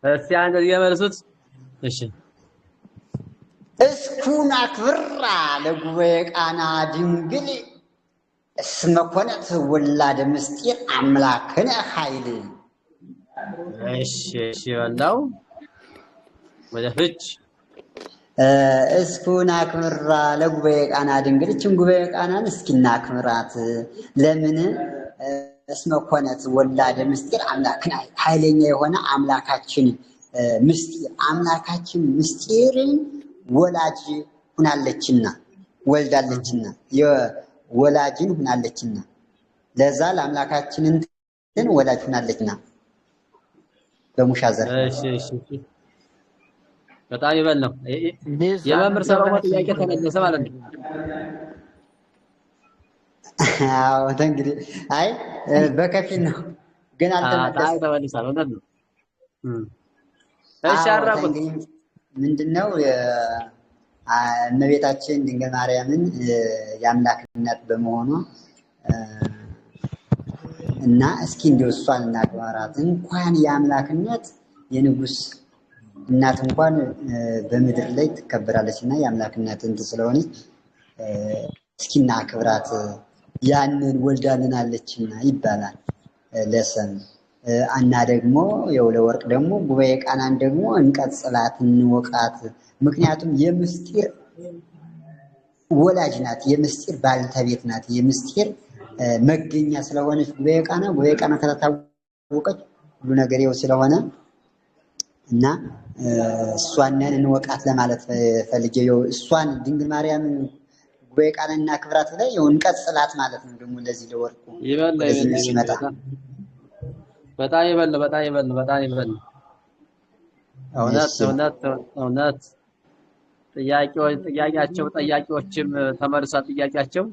እስቲ አንድ ጊዜ መልሱት። እሺ እስኩን አክብራ ለጉባኤ ቃና ድንግል እስመ ኮነት ወላደ ምስጢር አምላክነ ኃይል። እሺ እሺ፣ በላው ወደ ፍች። እስኩን አክብራ ለጉባኤ ቃና ድንግል፣ እችን ጉባኤ ቃናን እስኪ እናክብራት። ለምን? እስመ ኮነት ወላደ ምስጢር አምላክነ ኃይለኛ የሆነ አምላካችን ምስጢር አምላካችን ምስጢርን ወላጅ ሁናለችና ወልዳለችና ወላጅን ሁናለችና ለዛ ለአምላካችን እንትን ወላጅ ሁናለችና በሙሻ ዘር። እሺ እሺ፣ በጣም ይበል ነው። የመምህር ሰሎሞን ጥያቄ ተመለሰ ማለት ነው። አዎ እንግዲህ አይ በከፊል ነው ግን አልተመለሰም። ተመልሷል። እውነት ነው። እሺ አራቁት። ምንድነው እመቤታችን ድንግል ማርያምን የአምላክ እናት በመሆኗ እና እስኪ እንደው እሷን እናክብራት። እንኳን የአምላክነት የንጉስ እናት እንኳን በምድር ላይ ትከበራለች እና የአምላክ እናት እንትን ስለሆነች እስኪ እናክብራት፣ ያንን ወልዳልናለችና ይባላል ለሰም እና ደግሞ ያው ለወርቅ ደግሞ ጉባኤ ቃናን ደግሞ እንቀጽላት እንወቃት። ምክንያቱም የምስጢር ወላጅ ናት፣ የምስጢር ባልተቤት ናት፣ የምስጢር መገኛ ስለሆነች ጉባኤ ቃና ጉባኤ ቃና ከታወቀች ሁሉ ነገር ይኸው ስለሆነ እና እሷንን እንወቃት ለማለት ፈልጌ ይኸው እሷን ድንግል ማርያም ጉባኤ ቃና እና ክብራት ላይ ይኸው እንቀጽላት ማለት ነው። ደግሞ ለዚህ ለወርቁ ይበል ወደዚህ ሲመጣ በጣም ይበል፣ በጣም ይበል፣ በጣም ይበል። እውነት እውነት እውነት። ጥያቄዎች ጥያቄያቸው ጠያቂዎችም ተመልሷል ጥያቄያቸው።